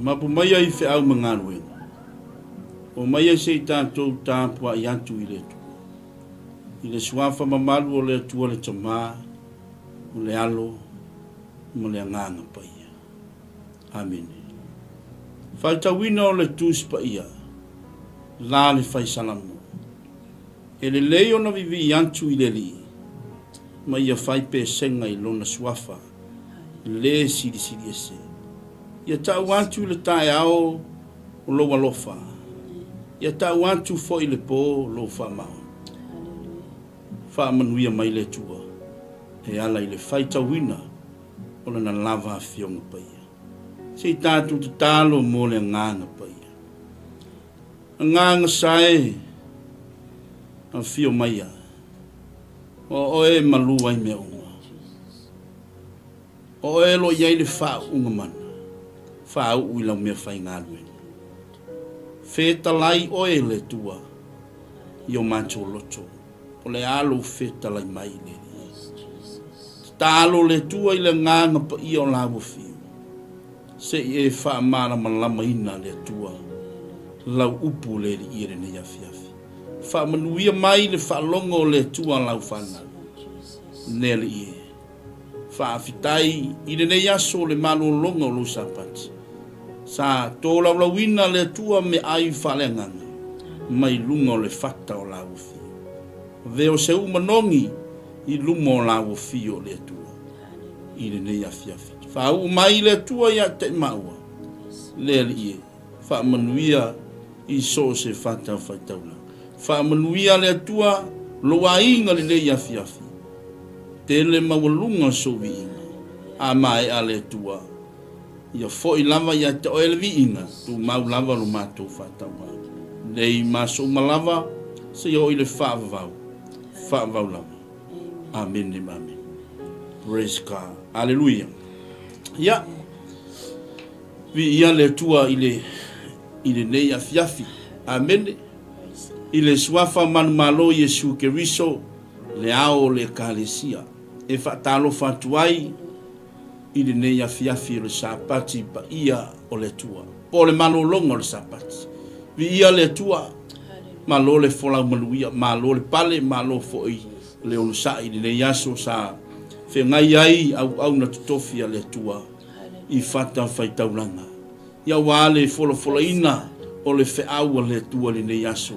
Mapu maia i feau ma galuega. Omaia se i tatou tapuai atu i le Atua. I le Suafa mamalu o le Atua le Tama, o le Alo, ma le Agaga Paia. Amene. Faitauina o le Tusi Paia, la le Fai Salamo. E lelei ona vivii atu i le Alii, ma ia fai pesega i Lona Suafa le Silisili Ese. Ia tau atu i le taeao o lou alofa, ia tau atu foi i le po lou faamaoni. Faamanuia mai le Atua e ala i le faitauina o Lana lava Afioga Paia. Se i tatou tatalo mo le Agaga Paia. Agaga sa e, afio maia, o oe e malu ai mea uma. O oe o lo o i ai le faauuga mana, faauu i lau mea faigaluega. Fetalai oe e le Atua i o matou loto, o le a lou fetalai mai i le Alii. Tatalo le Atua i le agaga paia o lau afio, se i e faamalamalamaina le Atua lau upu le Alii i lenei afiafi. Faamanuia mai le faalogo o le Atua lau fanau, le Alii e. Faafetai i lenei aso o le malologa o lou Sapati. Sa tolaulauina le Atua meaai faaleagaga mai luga o le fata o lau afio. Avea o se uu manogi i luma o lau afio o le Atua i lenei afiafi. Faauu mai le Atua ia te maua, le Alii e. Faamanuia i so o se fatafaitaulaga. Faamanuia le Atua lou aiga lelei afiafi. Tele maualuga sou viiga. A maea le Atua, ia foi lava ia te oe le viiga, tumau lava lo matou faatauga. Nei ma aso uma lava, seia oo i le faavavau, faavavau lava. Amene ma amene. Praise God. Aleluia. Ia. Viia le Atua i le i lenei afiafi. Amene. I le Suafa manumalo Iesu Keriso, le ao o le Ekalesia, e faatalofa atu ai i lenei afiafi o le Sapati paia o le Atua, po o le malologa o le Sapati. Viia le Atua, malo le folau manuia, malo le pale, malo foi le onosai i lenei aso sa feagai ai auauna totofi a le Atua i fatafaitaulaga. Ia aua le folafolaina o le feau a le Atua i lenei aso,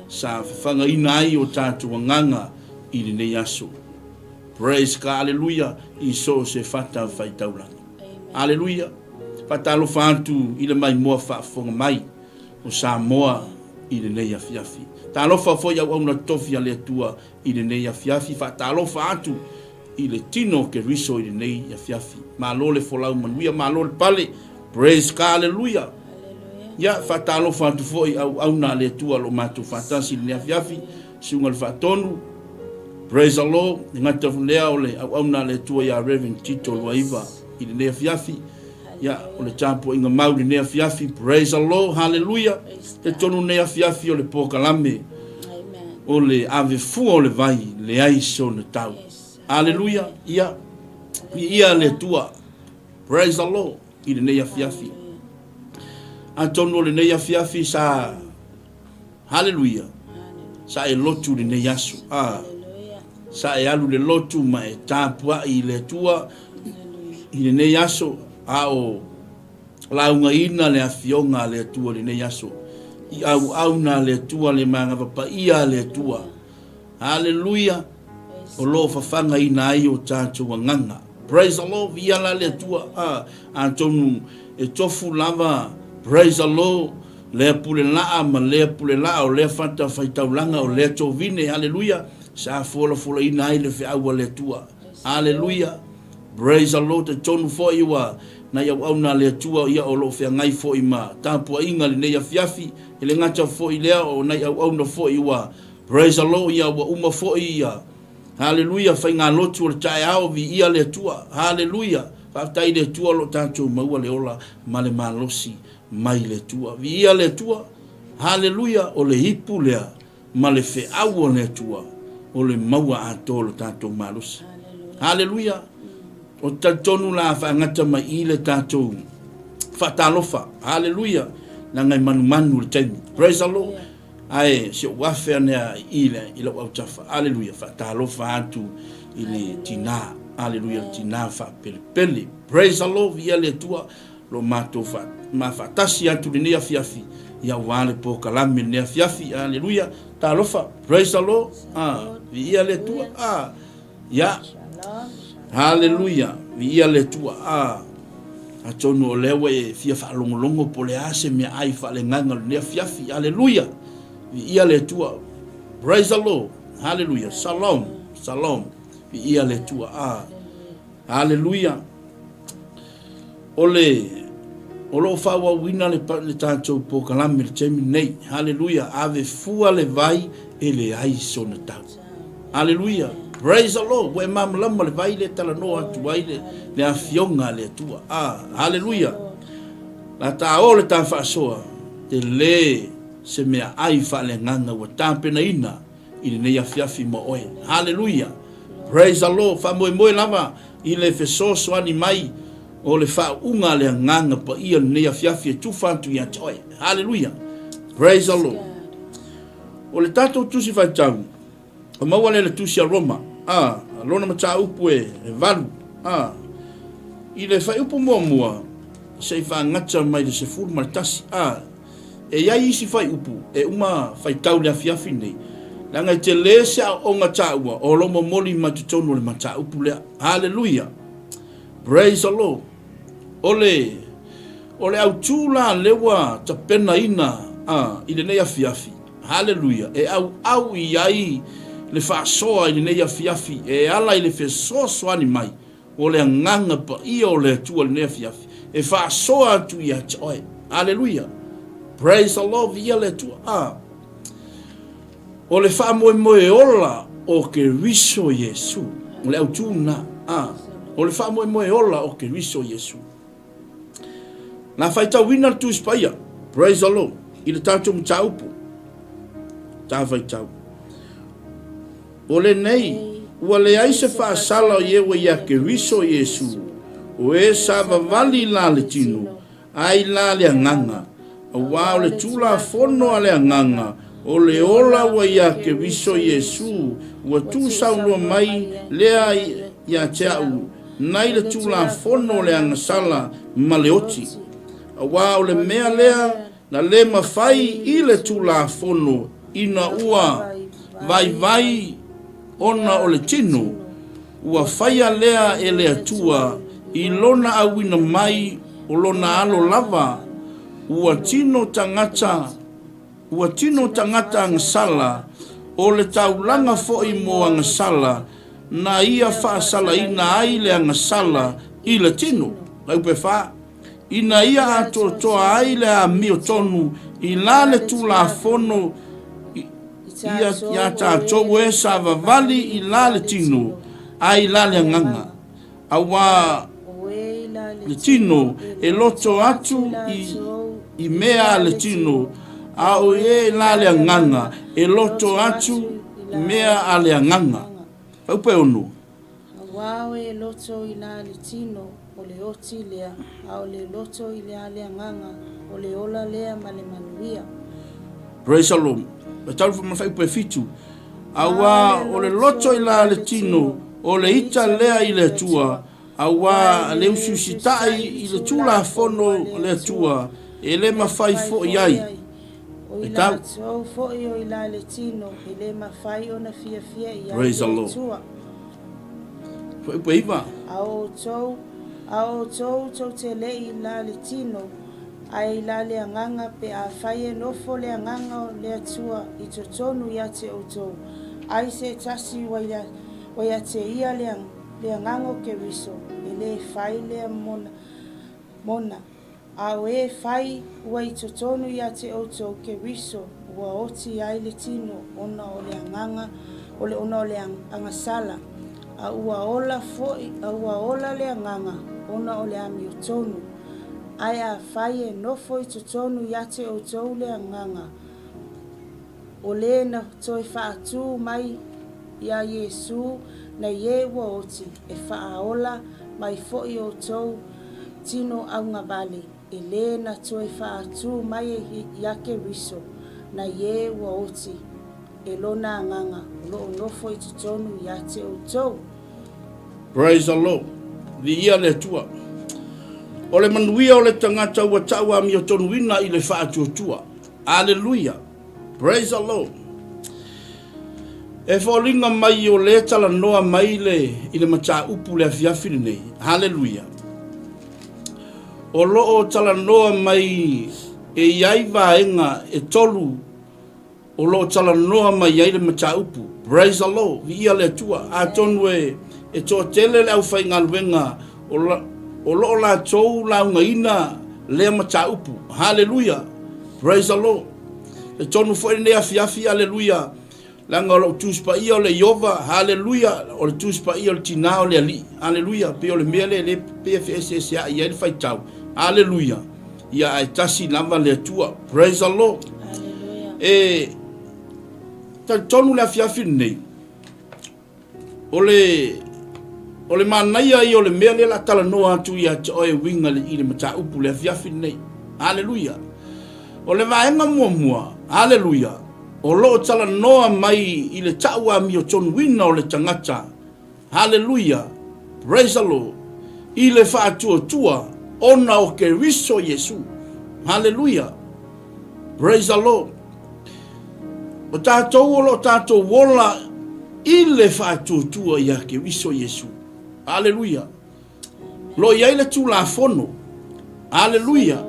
sa fafagaina ai o tatou agaga i lenei aso. Praise God, Aleluia, i so o se fatafaitaulaga. Aleluia. Faatalofa atu i le maimoa faafofoga mai o Samoa i lenei afiafi. Talofa foi auauna tofi a le Atua i lenei afiafi. Faatalofa atu i le tino o Keriso i lenei afiafi. Malo le folau manuia, malo le pale. Praise God, hallelujah. Ia, faatalofa atu foi auauna a le Atua o lo o matou faatasi i lenei afiafi, susuga i le Faatonu. Praise the Lord. E gata lea o le auauna a le Atua ia Reverend Tito Luaiva i lenei afiafi. Ia, o le tapuaiga mau i lenei afiafi. Praise the Lord, hallelujah. Te tonu nei afiafi o le polokalame o le ave fua o le vai, leai sona tau. Aleluia, ia, viia le Atua. Praise the Lord i lenei afiafi. Atonu o lenei afiafi sa, haleluia, sa e lotu i lenei aso. Ah, sa e alu le lotu ma e tapuai i le Atua i lenei aso, a o laugaina le afioga a le Atua i lenei aso. I auauna a le Atua, le manava paia a le Atua. Haleluia! O lo o fafagaina ai o tatou agaga. Praise the Lord, viia la le Atua. Ah, atonu e tofu lava, praise the Lord, lea pule laa ma lea pule laa, o lea fata faitaulaga, o lea tovine, haleluia, sa fuolafolaina ai le feau a le Atua. Haleluia! Praise the Lord, talitonu foi ua nai auauna a le Atua ia o lo o feagai foi ma tapuaiga lenei afiafi, e le gata foi lea o nai auauna foi ua Praise the Lord, ia ua uma foi ia Haleluia faigalotu o le taeao viia le Atua Haleluia faafetai i le Atua o lo o tatou maua le ola ma le malosi mai le Atua viia le Atua Haleluia o le ipu lea ma le feau o le Atua o le maua atoa o lo tatou malosi Haleluia Ou te talitonu la faagata mai i le tatou Faatalofa. Haleluia. Leaga e manumanu le taimi. Praise the Lord. Ae si ou afe ane a i i i lau autafa. Haleluia. Faatalofa atu i le tina. Haleluia. Le tina faapelepele. Praise the Lord. Viia le Atua. Lo matou fa, ma faatasi atu lenei afiafi. Ia aua le polokalame lenei afiafi. Haleluia. Talofa. Praise the Lord. Ah, viia le Atua. Ah, Ia. Haleluia. Viia le Atua. Ah. Atonu o lea ua e fia faalogologo po o le a se meaai faalegaga o lenei afiafi. Haleluia. Viia le Atua. Praise the Lord. Haleluia. Shalom. Shalom. Viia le Atua. Ah. Haleluia. O le, o lo o faaauauina le, le tatou polokalame i le taimi lenei. Haleluia! Ave fua le vai e leai sona tau. Haleluia! Praise the Lord! Ua e malamalama le vai lea e talanoa atu ai le, le afioga a le Atua. Ah, haleluia! La ta o le ta faasoa, tele se meaai faaleagaga ua tapenaina i lenei afiafi mo oe. Haleluia! Praise the Lord! Faamoemoe lava i le fesoasoani mai o le faauuga a le Agaga Paia lenei afiafi e tufa atu ia te oe. Haleluia! Praise the Lord! O le tatou tusi faitau, o maua lea le tusi a Roma, a, lona mataupu e, e valu, a, i le fuaiupu muamua, se i faagata mai le 11, a, E i ai isi fuaiupu e uma faitau i le afiafi nei, leaga e tele se aoaoga taua o lo momoli mai totonu o le mataupu lea. Haleluia! Praise the Lord! O le, o le autū la lea ua tapenaina a, i lenei afiafi, haleluia, e auau i ai le faasoa i lenei afiafi e ala i le fesoasoani mai O le Agaga Paia o le Atua i lenei afiafi, e faasoa atu ia te oe. Aleluia! Praise the Lord, viia le Atua. Ah. O le faamoemoe ola o Keriso Iesu. O le autū lena. Ah. O le faamoemoe ola o Keriso Iesu. Na faitauina le Tusi Paia, praise the Lord, i le tatou mataupu. Ta faitau. O lenei, ua leai se faasala o ieua ia Keriso Iesu, o e savavali la le tino, ai la le agaga, aua o le Tulafono a le Agaga, o le ola ua ia Keriso Iesu, ua tuusaunoa mai lea ia te a'u, nai le Tulafono o le agasala ma le oti. Aua o le mea lea na le mafai i le Tulafono ina ua vaivai ona o le tino, ua faia lea e le Atua i lona auina mai o lona alo lava, ua tino tagata, ua tino tagata agasala, o le taulaga foi mo agasala, na ia faasalaina ai le agasala i le tino. Laupe 4. Ina ia atoatoa ai le amio tonu i la le Tulafono ia iā tatou e savavali i la le tino, a i la le agaga, auā le tino e loto atu i i mea a le tino, a o e la le agaga e loto atu i mea a le agaga. Faupe ono. Auā o e loto i la le tino, o le oti lea, a o le loto i le a le agaga, o le ola lea ma le manuia. Praise the Lord. E tau ma whaiupu e fitu. Auā o le loto i la le tino, o le ita lea i le Atua, auā le usiusitai i le Tulafono a le Atua, e le mafai foi ai. O i latou foi o i la le tino, e le mafai ona fiafia i ai le Atua. A o outou, a o outou tou te le i la le tino, ae i la le agaga, pe afai e nofo le agaga o le Atua i totonu ia te outou, ai se tasi ua ia te ia le, le agaga o Keriso, e le fai lea mona, mona. A o e fai ua i totonu ia te outou Keriso ua oti ai le tino ona o le agaga o le ona o le agasala, a ua ola foi a ua ola le agaga ona o le amiotonu. Ae afai e nofo i totonu ia te outou le agaga o le na toe faatū mai iā Iesū nei e ua oti e faaola mai foi outou tino augavale. E lē na toe faatū mai e iā Keriso nai ē ua oti e Lona Agaga o lo o nofo i totonu iā te outou. Praise the Lord. Viia le Atua. O le manuia o le tagata ua tau amiotonuina i le faatuatua. Aleluia. Praise the Lord. E foliga mai o lea talanoa mai le, i le mataupu le afiafi lenei. Haleluia. O lo o talanoa mai e i ai vaega e tolu o lo o talanoa mai ai le mataupu. Praise the Lord. Viia le Atua. Atonu e, e toatele le aufaigaluega o, la, o lo o latou laugaina lea mataupu. Haleluia. Praise the Lord. E tonu foi lenei afiafi, aleluia, leaga o lou Tusi Paia o le Iova, haleluia, o le Tusi Paia o le Tinā o le Alii, aleluia, pei o le mea lea e pei e feeseesea'i ai le faitau, aleluia, ia ae tasi lava le Atua, praise the Lord. E talitonu le afiafi lenei, O le, o le manaia ia o le mea lea la talanoa atu ia te oe uiga i le mataupu le afiafi lenei. Aleluia. O le vaega muamua, aleluia, o lo o talanoa mai i le tau amiotonuina o le tagata, aleluia, praise the Lord, i le faatuatua ona o Keriso Iesu. Aleluia. Praise the Lord. O tatou o lo o tatou ola i le faatuatua ia Keriso Iesu. Aleluia. Lo i ai le Tulafono. Aleluia.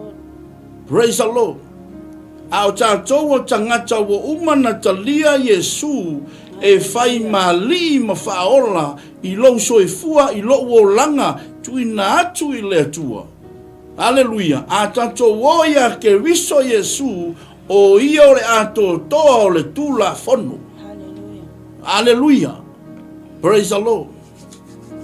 Praise the Lord. A o tatou o tagata ua uma na talia Iesu e fai malii ma faaola i lou soifua i lou olaga tuuina atu i le Atua. Aleluia! A tatou o iā Keriso Iesu, o Ia o le atoatoa o le Tulafono. Aleluia! Praise the Lord!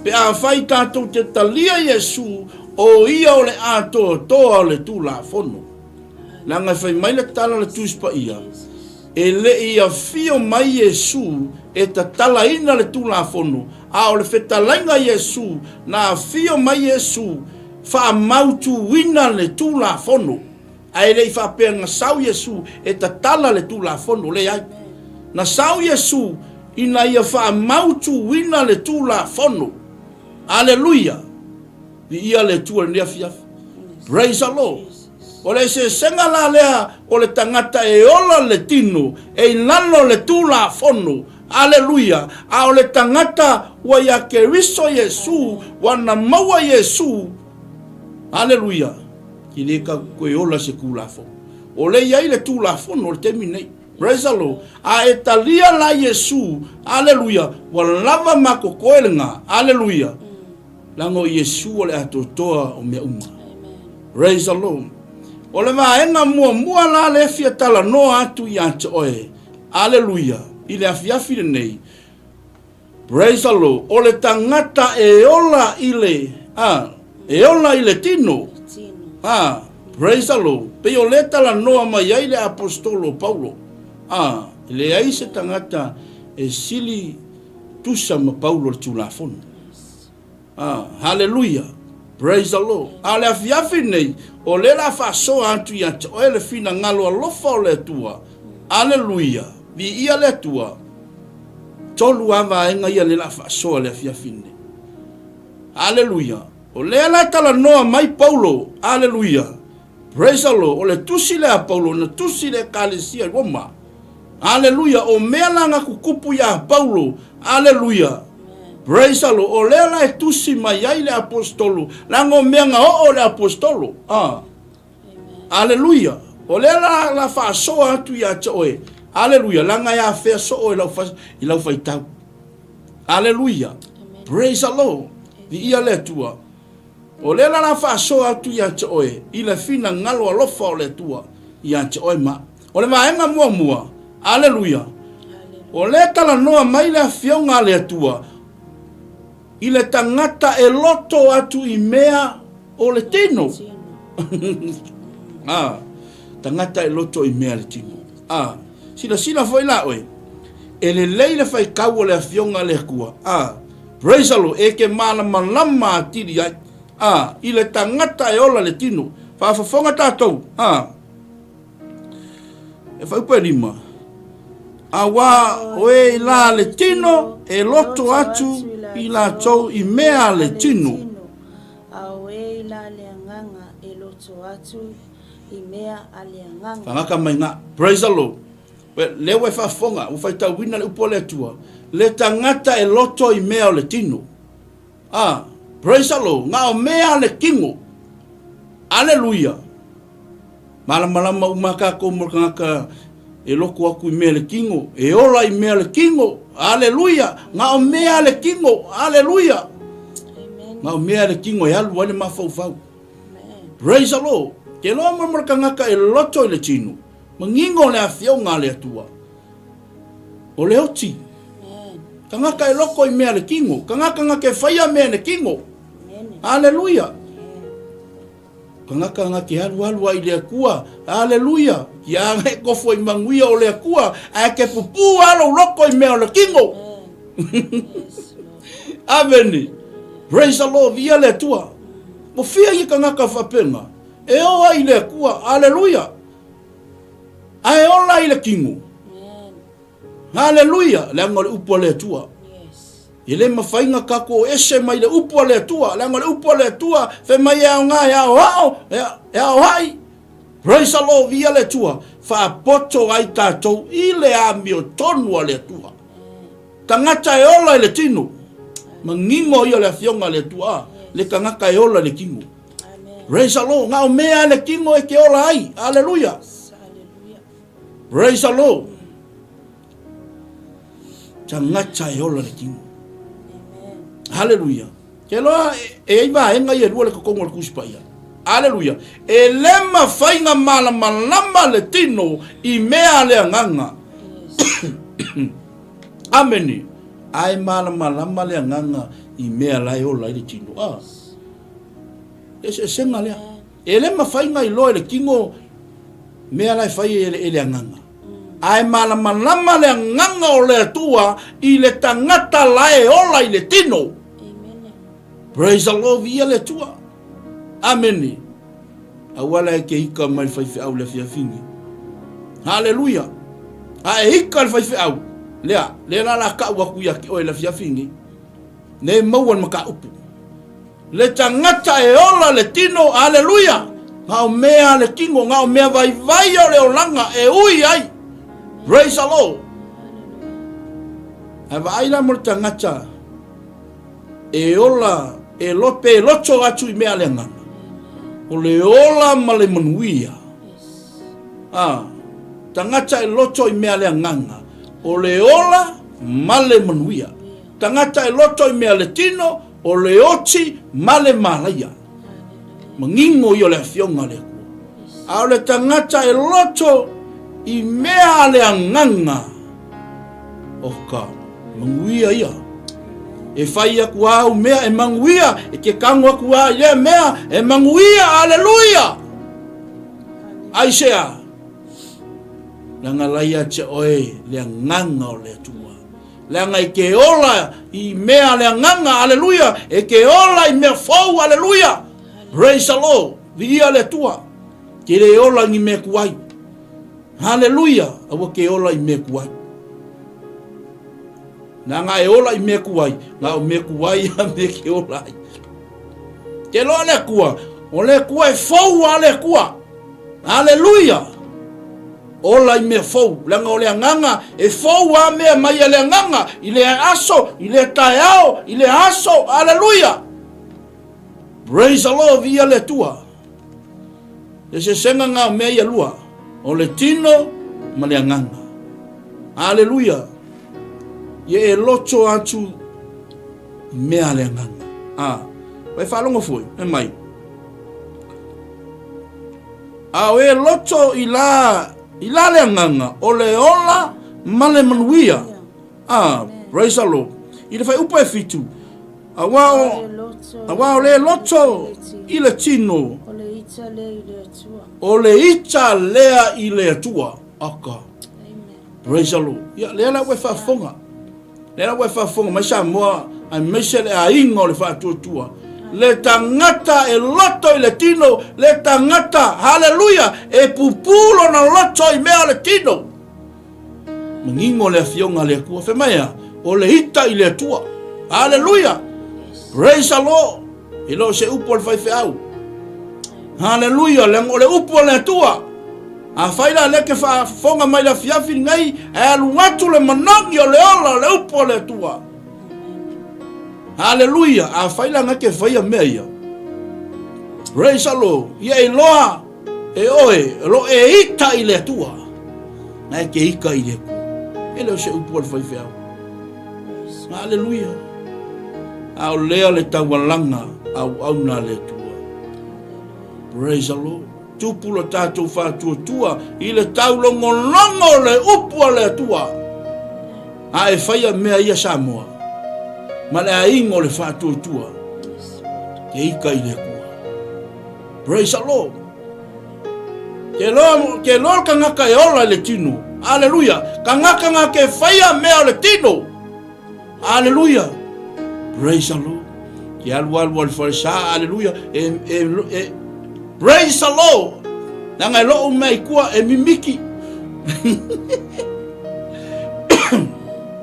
Pe afai tatou te talia Iesu, o Ia o le atoatoa o le Tulafono. Leaga e fai mai le tala a le Tusi Paia, E le i afio mai Iesu e tatalaina le Tulafono, a o le fetalaiga Iesu, na afio mai Iesu faamautuina le Tulafono. Ae e le i faapea na sau Iesu e tatala le Tulafono, leai. Na sau Iesu ina ia faamautuina le Tulafono. Aleluia! Viia le Atua i lenei afiafi. Praise the Lord. O le eseesega la lea o le tagata e ola le tino, e i lalo le Tulafono. Aleluia! A o le tagata ua iā Keriso Iesu, ua na maua Iesu. Aleluia! E le ka koe ola se Tulafono. O lea i ai le Tulafono o le taimi nei. Praise the Lord. A e talia la Iesu, aleluia, ua lava ma kokoe lena. Aleluia. Leaga o Iesu o le atoatoa o mea uma. Praise the Lord. O le vaega muamua la lea fia talanoa atu ia te oe. Aleluia. I le afiafi lenei. Praise the Lord. O le tagata e ola i le, a, e ola i le tino. A, praise the Lord. Pei o lea talanoa mai ai le aposetolo o Paulo. A, e leai se tagata e sili tusa ma Paulo le Tulafono. Ah, haleluia. Praise the Lord. A o le afiafi nei, o lea la faasoa atu ia te oe le finagalo alofa o le Atua. Aleluia. Viia le Atua. Tolu lava vaega ia lea la faasoa le afiafi nei. Aleluia. O lea la talanoa mai Paulo. Aleluia. Praise the Lord. O le tusi lea a Paulo, na tusi le ekalesia i Roma. Aleluia. O mea la na tutupu iā Paulo. Aleluia. Praise the Lord. O lea la e tusi mai ai le aposetolo, leaga o mea na oo le aposetolo. Ah. Aleluia. O lea la la faasoa atu ia te oe. Aleluia. Leaga e afea soo i lau, i lau faitau. Aleluia. Praise the Lord. Viia le Atua. O lea la la faasoa atu ia te oe i le finagalo alofa o le Atua ia te oe ma. O le vaega muamua, aleluia, o lea talanoa mai le Afioga a le Atua i le tagata e loto atu i mea o le tino. Ah, tagata e loto i mea le tino. Ah, silasila foi la oe, e lelei le faitau o le Afioga a le Atua. Ah, Praise the Lord, e te malamalama atili ai, a, i le tagata e ola le tino. Faafofoga tatou, a. E fuaiupu e 5. Auā o e i la le tino e loto atu i latou i mea a le tino. A o e i la le agaga e loto atu i mea a le agaga. Tagata mai ga. Praise the Lord. Well, lea ua e faafofoga, ua faitauina le upu a le Atua, le tagata e loto i mea o le tino. Ah, praise the Lord, na o mea a le tino. Aleluia. Malamalama uma tatou mo le tagata e loko atu i mea le tino, e ola i mea le tino. Aleluia. Na o mea a le tino. Aleluia. Na o mea a le tino e alu ai le mafaufau. Praise the Lord. Ke loa mo le tagata e loto i le tino. Manino le afioga a le Atua. O le oti. Tagata e loko i mea le tino. Tagata na ke whaia mea le tino. Aleluia. Tagata na ke alualu ai le Atua. Aleluia. Ki a e kofo i manuia o le Atua. Ae ke pupu alo loko i mea o le tino. Amene. Praise the Lord. Via le Atua. Mo fia i tagata whapenga. E o ai le Atua. Aleluia. Ae ola i le tino. Haleluia! Leaga o le upu a le Atua. E le mafai na tatou ese mai le upu a le Atua. Leaga o le upu a le Atua, fai mai e aoga e aoao, e aoai. Praise the Lord, via le Atua. Faapoto ai tatou i le amiotonu a le Atua. Tagata e ola i le tino. Manino ia le afioga a le Atua. Le tagata e ola i le tino. Praise the Lord. Nga o mea le tino e ke ola ai. Hallelujah. Praise the Lord. Tagata e ola le tino. Hallelujah. Ke loa e ai vaega ia lua le kokongo o le Tusi Paia. Hallelujah. E le mafai na malamalama le tino i mea a le agaga. Amene. Ae malamalama le agaga i mea la e ola ai le tino. Ah. Eseesega lea. E le mafai na iloa e le tino mea la e fai e le agaga. Ae malamalama le agaga o le Atua i le tagata la e ola i le tino. Praise the Lord, viia le Atua. Amene. Aua la e ke ika mai le faifeau le afiafi nei. Haleluia. A e ika le faifeau, lea, lea la la kau aku ia te oe le afiafi nei. Ne maua le mataupu. Le tagata e ola le tino, aleluia! Na o mea a le tino, na o mea vaivai o le olaga e ui ai. Praise the Lord. Ae vaai la mo le tagata e ola, e lope, e loto atu i mea a le agaga. O le ola ma le manuia. Ah, tagata e loto i mea a le agaga. O le ola ma le manuia. Tagata e loto i mea a le tino, O le oti ma le malaia. Manino ia o le afioga a le Atua. A o le tagata e loto i mea a le agaga, o ka manuia ia. E fai aku au mea e manuia, e ke kago aku a i lea mea e manuia. Aleluia! Aisea? Leaga la ia te oe le agaga o le Atua. Leaga e ke ola i mea a le agaga, aleluia, e ke ola i mea fou, aleluia. Praise the Lord. Viia le Atua. Ke le ola ni mea kuai. Haleluia. Aua ke ola i mea kuai. Leaga e ola i mea kuai, na o mea kuai a mea ke ola ai. Ke loa le Atua, o le Atua e fou a le Atua. Haleluia. Ola i mea fou, leaga o le agaga e fou a mea mai a le agaga i lea aso, i lea taeao, i lea aso. Aleluia! Praise the Lord, viia le Atua. Le sesega ngā o mea ia lua, o le tino ma le agaga. Aleluia! Ia e loto atu i mea a le agaga. A, vai faalogo foi, e mai. A o e loto i la, i la le agaga, o le ola ma le manuia. Ah, praise the Lord. I le fuaiupu e fitu, auā o, auā o le loto i le tino, O le ita lea i le Atua. o le ita lea i le Atua. Aka. Praise the Lord. Ia, lea la ua e faafofoga. Lea la ua e faafofoga mai Samoa, aemaise le aiga o le faatuatua. Le tagata e loto i le tino, le tagata, haleluia, e pupū lona loto i mea o le tino. Manino le afioga a le Atua. Fai mai a, o le ita i le Atua. Haleluia! Praise the Lord! E le o se upu a le faifeau. Haleluia! Leaga o le upu a le Atua. Afai la lea ke faafofoga mai le afiafi lenei, e alu atu le manogi o le ola o le upu a le Atua. Haleluia! Afai la na ke faia mea ia. Praise the Lord! Ia e iloa e oe, o lo e ita i le Atua. Na e ke ika i le Atua. E le o se upu a le faifeau. Haleluia! A o lea le taualaga auauna a le Atua. Praise the Lord. Tupu lo tatou faatuatua i le taulogologo o le upu a le Atua. A e faia mea ia Samoa, ma le aiga o le faatuatua, ke ika i le Atua. Praise the Lord. Ke loa, ke loa le kangaka e ola i le tino. Aleluia. Kangaka ngā ke whaia mea o le tino. Aleluia. Praise the Lord. Ke alu alu al falesa. Aleluia. E, e, e, praise the Lord. Nanga e loo mea i kua e mimiki.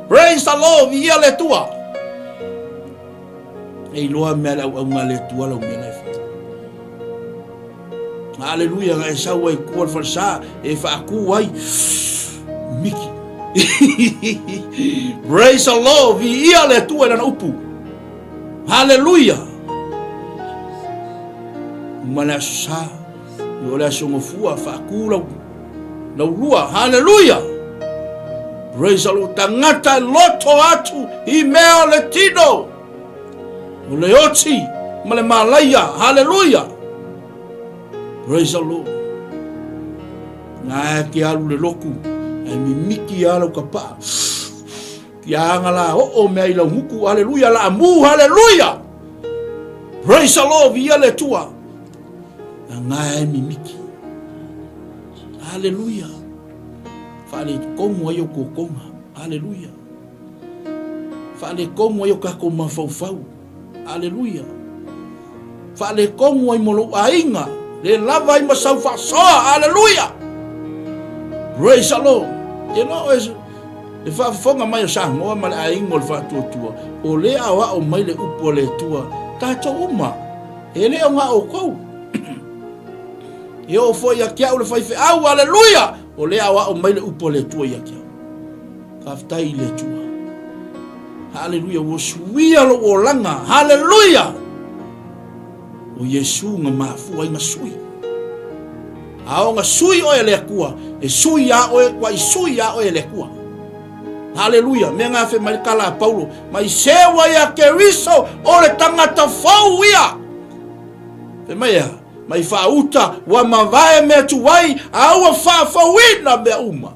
Praise the Lord. Viia le tua. E iloa mea le auauna a le Atua lau mea la e fai. Aleluia, e sau ai kua le falesa, e faakū ai. Miki. Praise the Lord, viia le Atua i lana upu. Haleluia. Uma le aso sa, i o le aso gafua, faakū lau, lau lua. Haleluia. Praise the Lord. Tagata e loto atu i mea o le tino. O le oti ma le malaia. Haleluia. Praise the Lord. Nā e ke alu le loku, e mimiki a lau kapaa. Kia anga la oo mea i lau muku. Haleluia. La amu. Haleluia. Praise the Lord. Via le tua. Nā e mimiki. Haleluia. Faaletonu ai o kokonga. Aleluia. Faaletonu ai o tatou mafaufau. Aleluia. Faaletonu ai mo lou aiga. Le lava ai ma sau faasoa. Aleluia. Praise the Lord. E lo e le faafofoga mai o Samoa ma le aiga o le faatuatua, o lea aoao mai le upu a le Atua, tatou uma, e le o na outou. E oo foi ia te au le faifeau, aleluia! O lea aoao mai le upu a le Atua ia te au. Faafetai i le Atua. Haleluia, ua suia lou olaga. Haleluia! O Iesu na mafua ai na sui. A o na sui oe e le Atua, e sui iā oe, ua i sui iā oe e le Atua. Haleluia, mea ngā whe mai le kala a Paulo, mai sewa ia Keriso o le tangata fou ia. Whe mai a, Mai faauta, ua mavae mea tuai, a ua faafouina mea uma.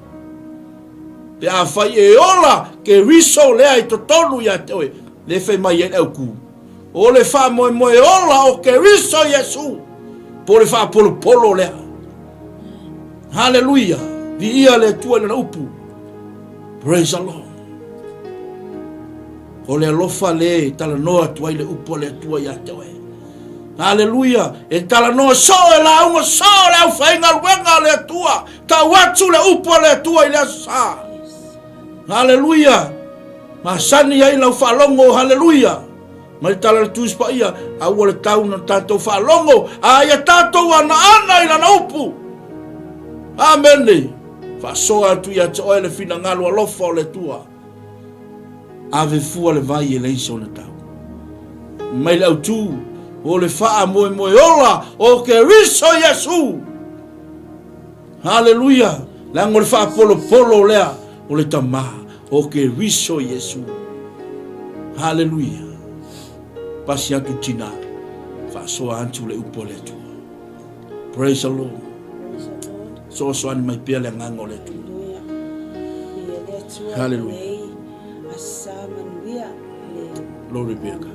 Pe afai e ola Keriso lea i totonu ia te oe, le fai mai ai le aukū. O le faamoemoe ola o Keriso Iesu, po o le faapolopolo lea. Haleluia! Viia le Atua i lana upu. Praise the Lord. O le alofa le talanoa atu ai le upu a le Atua ia te oe. Aleluia! E talanoa soo e lauga soo le aufaigaluega a le Atua. Tau atu le upu a le Atua i le aso sa. Aleluia! Masani ai lau faalogo, haleluia! Mai tala le Tusi Paia, aua le tau na tatou faalogo, a ia tatou anaana i lana upu. Amene! Faasoa atu ia te oe le finagalo alofa o le Atua. Ave fua le vai e leai sona tau. Mai le autū o le faamoemoe ola o Keriso Iesu. Haleluia! Leaga o le faapolopolo lea o le Tama o Keriso Iesu. Haleluia! Pasi atu tina, faasoa atu le upu a le Atua. Praise the Lord. Soasoani mai pea le agaga o le Atua. Hallelujah. Glory be to God.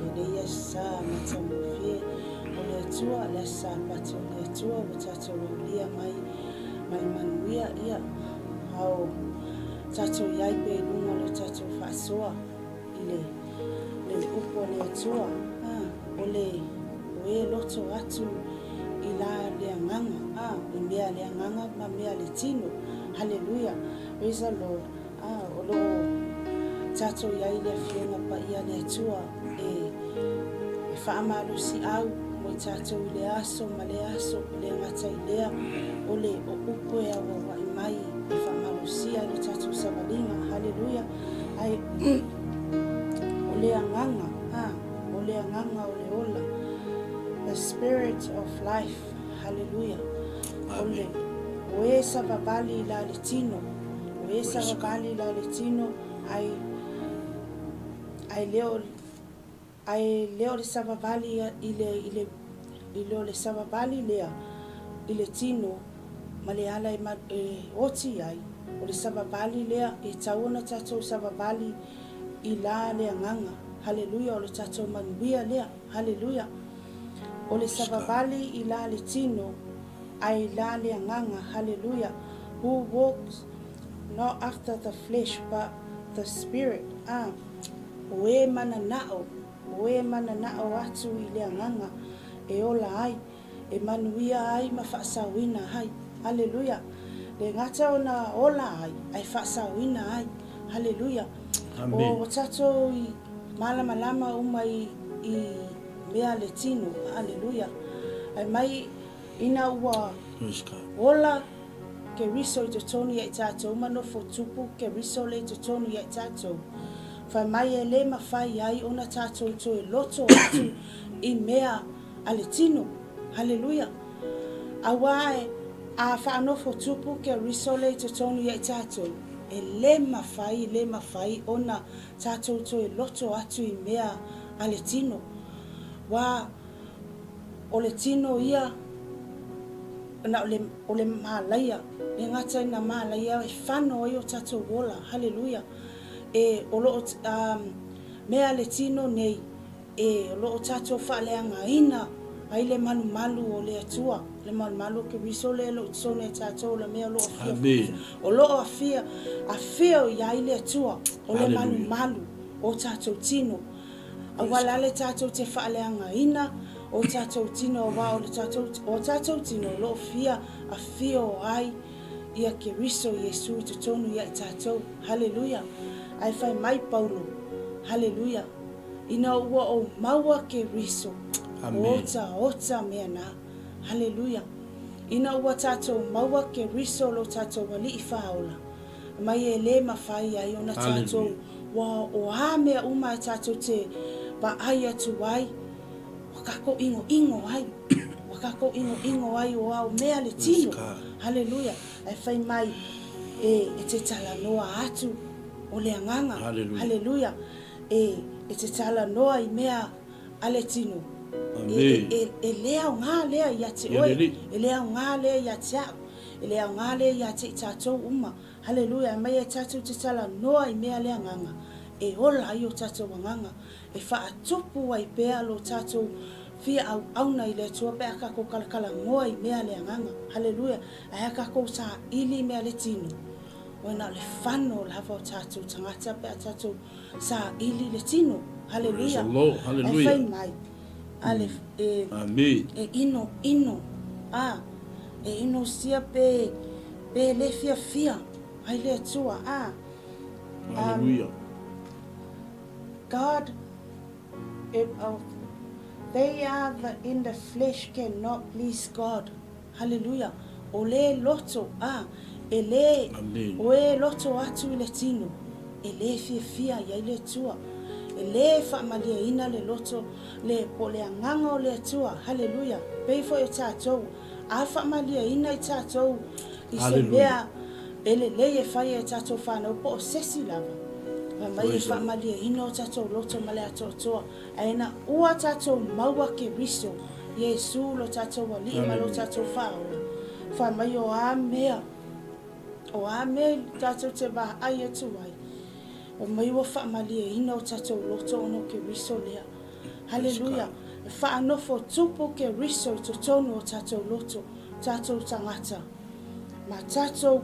Tatou iai pe i luga o le tatou faasoa i le upu a le Atua. O le. O e loto atu i la le agaga, a, i mea a le agaga ma mea a le tino. Haleluia! Praise the Lord. A, o lo o tatou i ai i le Afioga Paia a le Atua e, e faamalosiau mo i tatou i le aso ma le aso, e le gata i lea, o le o upu e auauai mai e faamalosia ai le tatou savaliga. Haleluia! Ae, o le agaga, a, o le agaga o le ola, the spirit of life, haleluia, o le, o e savavali i la le tino, o e savavali i la le tino, ai, ai le o, ai le o le savavali i le, i le, i le o le savavali lea i le tino, ma le ala e, e oti ai, o le savavali lea e tau ona tatou savavali i la le agaga. Haleluia, o le tatou manuia lea. Haleluia. O le savavali i la le tino, ae i la le agaga. Haleluia. Who walks not after the flesh but the spirit. A, o e mananao, o e mananao atu i le agaga e ola ai. E manuia ai ma faasaoina ai. Haleluia! Le gata ona ola ai, ae faasaoina ai. Haleluia! Amen. O tatou i malamalama uma i, i mea le tino. Haleluia! Ae mai ina ua Praise God. ola Keriso i totonu ia i tatou ma nofo tupu Keriso le i totonu ia i tatou. Fai mai e le mafai ai ona tatou toe loto atu i mea a le tino. Haleluia! Auā e, a faanofo tupu Keriso le i totonu ia i tatou, e le mafai, le mafai ona tatou toe loto atu i mea a le tino. Wā, o le tino ia, na o le, o le mālaia, le gata i na mālaia e whano ai o tatou ola. Haleluia! E, o lo o, um, mea a le tino nei, E, o lo o tatou faaleagaina ai le malumalu o le Atua, le malumalu o Keriso lea e lo o totonu ia tatou, o le mea o lo o afia, Amen. o lo o afia, afio i ai le Atua, o le Hallelujah. malumalu o tatou tino. Praise Aua la God. le tatou te faaleagaina o tatou tino, aua o le tatou, o tatou tino o lo o fia afio ai ia Keriso Iesu i totonu ia i tatou. Haleluia. Ae fai mai Paulo, Haleluia. Ina ua ou maua Keriso, Amen. otaota mea na. Haleluia. Ina ua tatou maua Keriso lo tatou Alii Faaola, mai e le mafai ai ona tatou Haleluia. ua o a mea uma e tatou te vaai atu ai, ua kakou ʻinoʻino ai, ua kakou ʻinoʻino ai o ao mea le Praise tino. God. Haleluia. Ae fai mai e, e te talanoa atu o le agaga. Haleluia. Haleluia. E, e te talanoa i mea a le tino. Amen. E, e, e le aoga lea ia te Ia oe. lelei. E le aoga lea ia te a'u. E le aoga lea ia te i tatou uma. Haleluia. Mai e tatou te talanoa i mea a le agaga, e ola ai o tatou agaga, e faatupu ai pea lo tatou fia auauna i le Atua pe a kakou kalakalanoa i mea a le agaga. Haleluia. Ae a kakou saili i mea a le tino, ua na o le fano lava o tatou tagata pe a tatou saili le tino. Praise Haleluia. the Lord. Ae Haleluia. fai mai, a le, e, Amen. e ino ino, a, e inosia pe, pe le fiafia ai le Atua, a. Haleluia. God, it, oh, they are the, in the flesh cannot please God. Haleluia! O le loto, a, e le, Amen. o e loto atu i le tino, e le fiafia i ai le Atua. E le faamalieina le loto, le, po o le agaga o le Atua. Haleluia! Pei foi o tatou, a faamalieina i tatou i se Haleluia. mea e lelei e fai e tatou fanau, po o sesi lava, fai mai e Praise the Lord. faamalieina o tatou loto ma le atoatoa. Ae ina ua tatou maua Keriso, Iesu lo tatou Alii ma lo tatou Faaola, fai mai o a mea, o a mea i tatou te vaai atu ai, o mai ua faamalieina o tatou loto ona o Keriso lea. Haleluia! E faanofo tupu Keriso i totonu o tatou loto, tatou tagata. Ma tatou,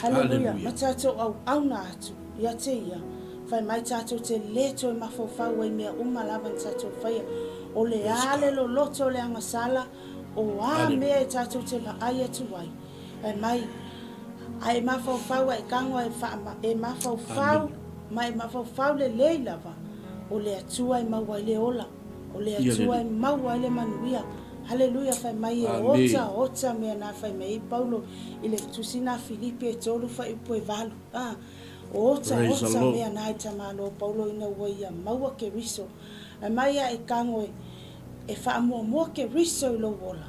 haleluia, ma tatou auauna atu ia te Ia, fai mai tatou te le toe mafaufau ai mea uma lava na tatou faia. O le a le loloto o le agasala, o a mea e tatou te vaai atu ai. Fai mai, A e mafaufau a e tago a e faa, e mafaufau ma e mafaufau lelei lava, o le Atua e maua ai le ola, o le Atua e maua ai le manuia. Haleluia! Fai mai e ota ota mea na fai mai ai Paulo i le tusi na Filipi e tolu fuaiupu e valu. A, o ota ota mea na e tamalo Paulo ina ua ia maua Keriso. Fai mai a e tago e, e faamuamua Keriso i lou ola.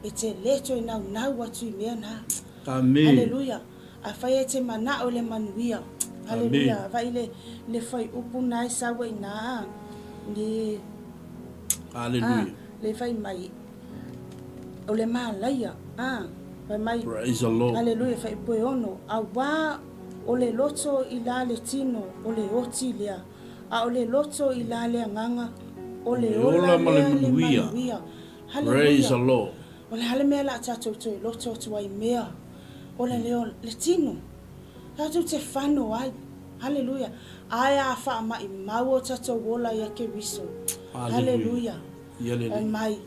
E te le toe naunau atu i mea na. Amen. Haleluia. Afai e te manao i le manuia. Haleluia. Avai le, le fuaiupu na e sau ai ina, le, Haleluia. a, le fai mai, o le malaia. A, fai mai, Praise the Lord. Haleluia, fuaiupu e ono, auā o le loto i la le tino o le oti lea, a o le loto i la le agaga o le ola ma le lea le manuia. manuia. Praise the Haleluia. Lord. O le a le mea la a tatou toe loto atu ai i mea o le leo le tino? Tatou te fano ai. Haleluia. Ae a faamaimau o tatou ola ia Keriso. Haleluia. Haleluia. Ia lelei. Fai mai,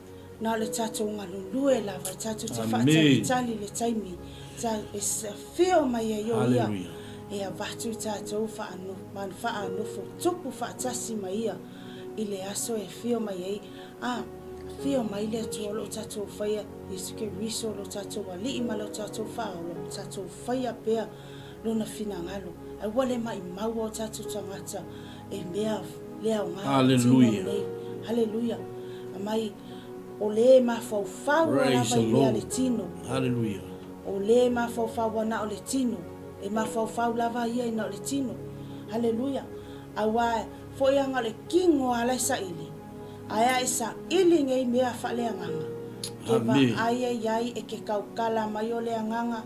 na o le tatou galulue lava, tatou te Amene. faatalitali i le taimi ta e afio mai ai o Ia Haleluia. e avatu i tatou faano, faanofo tupu faatasi ma Ia i le aso e afio mai ai. A, afio mai le Atua o lo o tatou faia, Iesu Keriso lo tatou Alii ma lo tatou Faaola, o tatou faia pea Lona finagalo. Ae ua le maimau o tatou tagata e mea le aoga o le tino lenei. Haleluia. Amai, o le mafaufau a lava i mea le tino. Haleluia. O le mafaufau a na o le tino. E mafaufau lava ia i na o le tino. Haleluia. Aua foi aga o le kino a la e saili. Ae a e saili nei mea faaleagaga, ke vaai ai ai e ke kaukala mai o le agaga,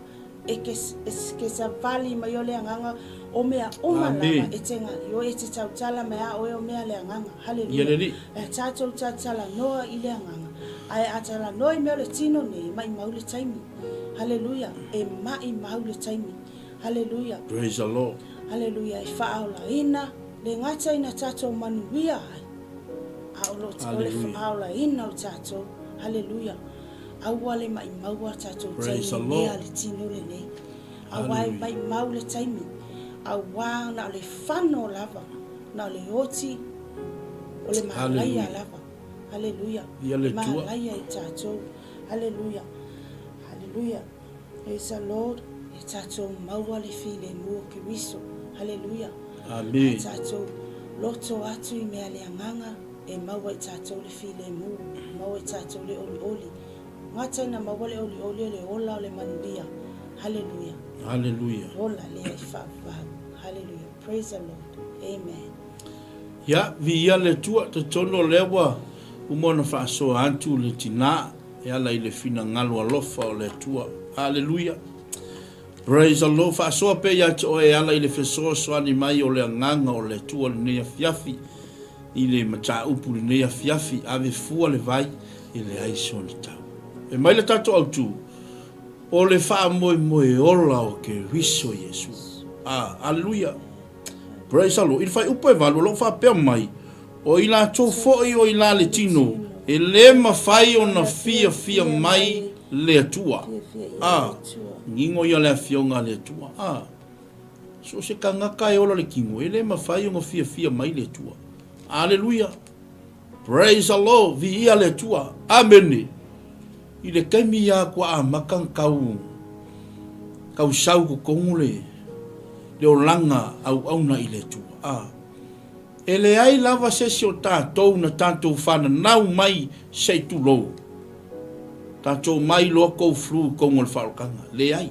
e ke, e ke savali mai o le agaga, o mea uma lava e te gaio e te tautala mai a oe o mea le agaga. Haleluia. E tatou talanoa i le agaga, ae a talanoa i mea o le tino nei, e maimau le taimi. Haleluia. E maimau le taimi. Haleluia. Praise the Lord. Haleluia. E faaolaina le gata ina tatou manuia ai, a o lo o le faaolaina o tatou. Haleluia. Aua le maimaua tatou taimi mea le tino lenei. Aua e maimau le taimi. Aua na o le fano lava, na o le oti, o le malaia lava. Haleluia. Malaia i tatou. Haleluia. Haleluia. Praise the Lord. E tatou maua le filemu o Keriso. Haleluia. Amen. A tatou loto atu i mea le agaga, e maua i tatou le filemu, maua i tatou le olioli. Gata ina maua le olioli o le ola o le manuia. Haleluia. Haleluia. Ola lea i faavavau. Haleluia. Praise the Lord. Amen. Ia, viia le Atua, talitonu o lea ua uma ona faasoa atu le tina e ala i le finagalo alofa o le Atua. Aleluia! Praise the Lord! Faasoa pea ia te oe e ala i le fesoasoani mai o le Agaga o le Atua lenei afiafi, i le mataupu lenei afiafi, ave fua le vai e leai sona tau. Fai mai le tatou autu, o le faamoemoe ola o Keriso Iesu. Ah, aleluia! Praise the Lord! I le fuaiupu e valu o lo o faapea mai, O i latou foi o i la le tino, e le mafai ona fiafia mai le Atua. A, ngingo ia le afioga a le Atua. A, so o se tagata e ola le tino, e le mafai ona fiafia mai le Atua. Aleluia! Praise the Lord! Viia le Atua! Amene! I le taimi ia kua amata ona tau, tau sau i totonu le, le olaga auauna i le Atua. A, E leai lava se isi o tatou na tatou fananau mai se i tulou. Tatou mai loa kou flu i kouga o le faaolataga. Leai.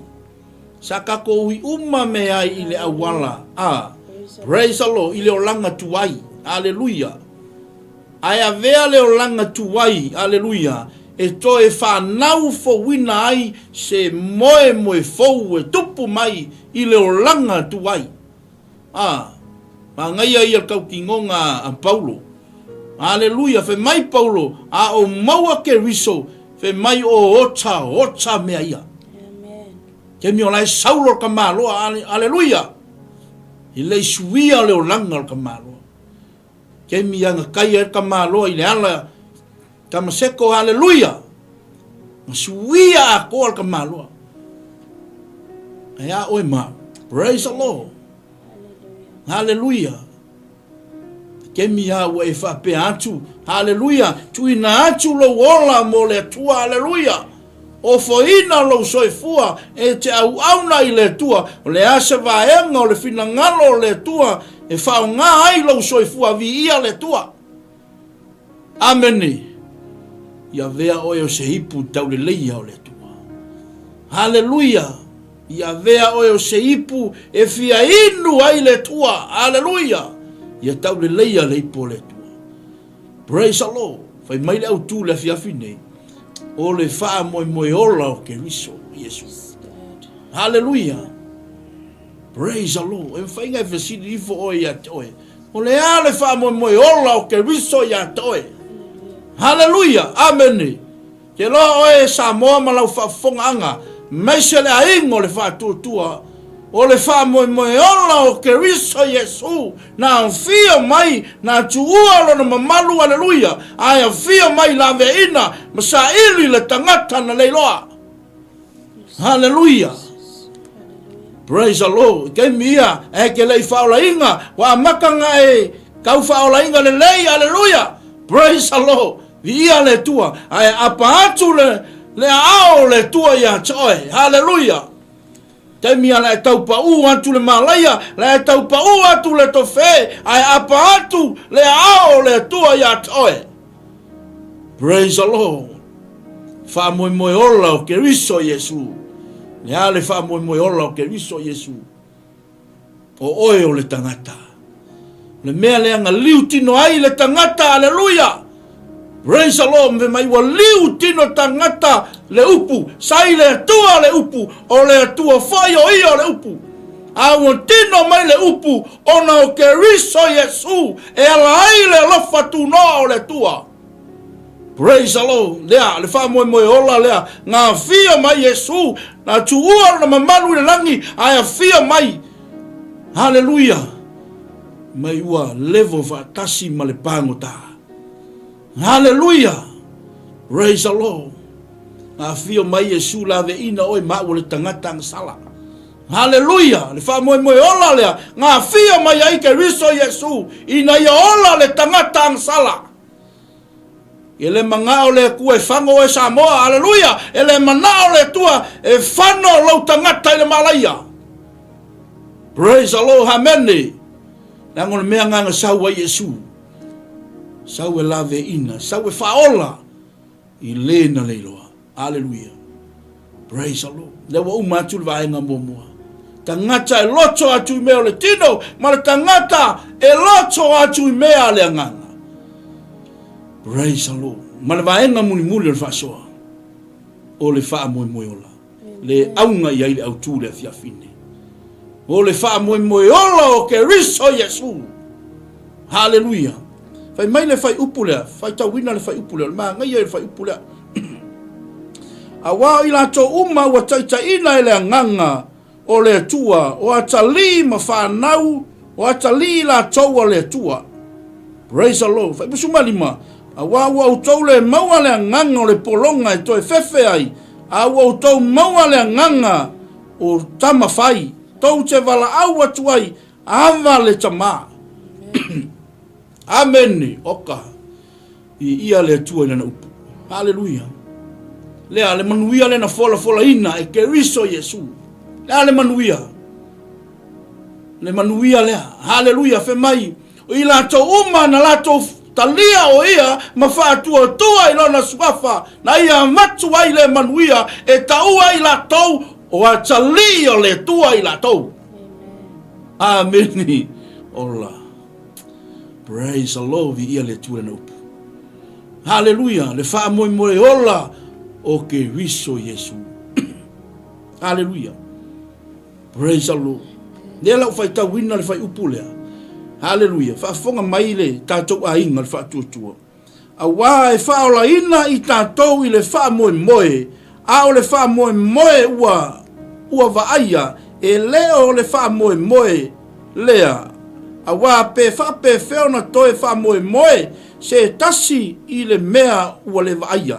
Sa tatou ui uma me ai i le auala a, praise the Lord, i le olaga tuai. Aleluia. Ae avea le olaga tuai, aleluia, e toe fanau fouina ai se moemoe fou e tupu mai i le olaga tuai. A, manaia ia le tautinoga a Paulo. Aleluia, fai mai Paulo, a o maua Keriso, fai mai o ota, ota mea ia. Amen. Kemi o la e saulo le tamaloa, aleluia. I le isuia o le olaga o le tamaloa. Kemi ana kai ai le tamaloa i le ala Tamaseko, haleluia! Na suia atoa le tamaloa. Ae a oe ma au? Praise the Lord. Haleluia. Kemi a ua e faapea atu, haleluia, tuuina atu lou ola mo le Atua, haleluia. Ofoina lou soifua e te auauna i le Atua, o le a se vaega o le finagalo o le Atua e faaaoga ai lou soifua, viia le Atua. Amene. Ia avea oe o se ipu tauleleia o le Atua. Haleluia. Ia avea oe o se ipu e fia inu ai le Atua. Haleluia. Ia tauleleia le ipu o le Atua. Praise the Lord. Fai mai le autu le afiafi nei, o le faamoemoe ola o Keriso, Iesu. Haleluia. Praise the Lord. E mafai ona e fesili ifo oe ia te oe. O le a le faamoemoe ola o Keriso ia te oe? Haleluia. Amene. Ke loa oe e Samoa ma lau faafofogaaga, maise le aiga o le faatuatua, o le faamoemoe ola o Keriso Iesu, na afio mai, na tuua lona mamalu, aleluia, ae afio mai laveaina ma saili le tagata na leiloa. Haleluia! Praise the Lord. Taimi ia, e ke lei faaolaina, ua amata na e kau faaolaina lelei, haleluia! Praise the Lord. Viia le Atua, ae apa atu le, le aao o le Atua ia te oe. Haleluia! Taimi ia la e tau paʻu atu le malaia, la e tau paʻu atu le tofe, ae apa atu le aao o le Atua ia te oe. Praise the Lord. Faamoemoe ola o Keriso Iesu. Le a le faamoemoe ola o Keriso Iesu? O oe o le tagata. O le mea lea na liu tino ai le tagata, aleluia! Praise the Lord, me mai ua liu tino tagata le upu, sai le Atua le upu, o le Atua foi o ia o le upu. A ua tino mai le upu ona o Keriso Iesu e ala ai le alofa tunoa o le Atua. Praise the Lord. Lea, le faamoemoe ola lea, na afio mai Iesu, na tuua lona mamalu i le lagi, ae afio mai. Haleluia. Mai ua level faatasi ma le pagota. Haleluia. Praise the Lord. Na afio mai Iesu laveina oe ma au o le tagata agasala. Haleluia! Le faamoemoe ola lea, na afio mai ai Keriso Iesu, ina ia ola le tagata agasala. E le manao le Atua e fano oe Samoa, aleluia! E le manao le Atua e fano lou tagata i le malaia. Praise the Lord, amene! Leaga o le mea na na sau ai Iesu, sau e laveina, sau e faaola i le na leiloa. Aleluia. Praise the Lord. Lea ua uma atu le vaega muamua. Tagata e loto atu i mea o le tino, ma le tagata e loto atu i mea a le agaga. Praise the Lord. Ma le vaega mulimuli o le faasoa, o le faamoemoe ola. Le auga i ai le autu le afiafi nei. O le faamoemoe ola o Keriso Iesu. Haleluia. Fai mai le fuaiupu lea, faitauina le fuaiupu lea, o le manaia ia o le fuaiupu lea. Auā o i latou uma ua taitaiina e le Agaga o le Atua, o atalii ma fanau, o atalii latou a le Atua. Praise the Lord. Fuaiupu 15, Auā ua outou le maua le agaga o le pologa e toe fefe ai, a ua outou maua le agaga o tama fai, tou te valaau atu ai, Ava le tama. Amene. Oka. Viia le Atua i lana upu. Haleluia. Lea le manuia lea na folafolaina e Keriso Iesu. Lea le manuia. Le manuia lea. Haleluia. Fe mai, o i latou uma na latou talia o ia ma faatuatua i lona suafa, na ia avatu ai le manuia e taua i latou o atalii o le Atua i latou. Amene. Ola. Praise the Lord, viia le Atua i lana upu. Haleluia, le faamoemoe ola o Keriso Iesu. Haleluia. Praise the Lord. Lea la u faitauina le fuaiupu lea. Haleluia. Faafofoga mai le tatou aiga le faatuatua. Auā e faaolaina i tatou i le faamoemoe, a o le faamoemoe ua ua vaaia, e le o le faamoemoe lea. Auā pe faapefea ona toe faamoemoe se tasi i le mea ua le vaaia?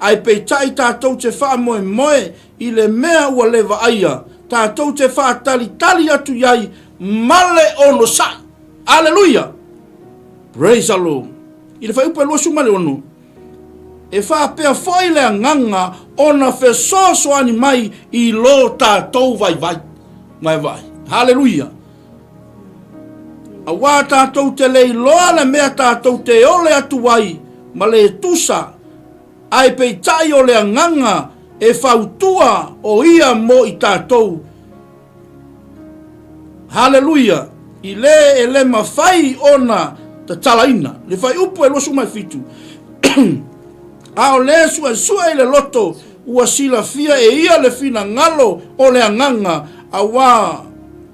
Ae peitai tatou te faamoemoe i le mea ua le vaaia, tatou te faatalitali atu i ai ma le onosai. Aleluia! Praise the Lord! I le fuaiupu e 26, E faapea foi le agaga ona fesoasoani mai i lo tatou vaivai. Vaivai. Haleluia! Auā tatou te le iloa le mea tatou te ole atu ai ma le tusa, ae peitai o le agaga e fautua o ia mo i tatou. Haleluia! I le e le mafai ona tatalaina. Le fuaiupu e 27. A o le suesue i le loto, ua silafia e ia le finagalo o le agaga, auā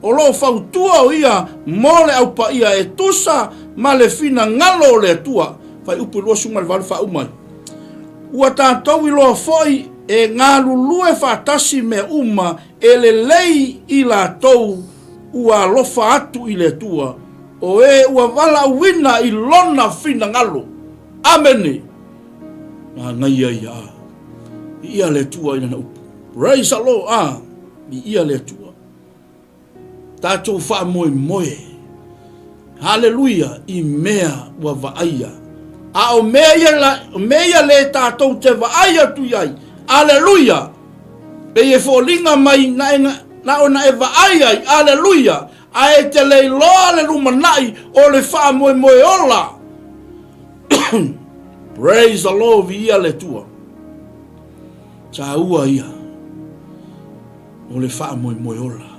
o lo o fautua o ia mo le Au Paia e tusa ma le finagalo o le Atua. Fuaiupu 28 faauma ai. Ua tatou iloa foi e galulue faatasi mea uma e lelei i latou ua alofa atu i le Atua, o e ua valaauina i Lona finagalo. Amene! Manaia ia a. Viia le Atua i lana upu. Praise the Lord! A. Viia le Atua. Tatou faamoemoe. Haleluia! I mea ua vaaia. A o mea ia, la, o mea ia le tatou te vaai atu i ai. Aleluia! Pei e foliga mai na e, na ona e vaai ai. Aleluia! Ae e te le iloa le lumanai o le faamoemoe ola. Praise the Lord, viia le Atua. Taua ia o le faamoemoe ola.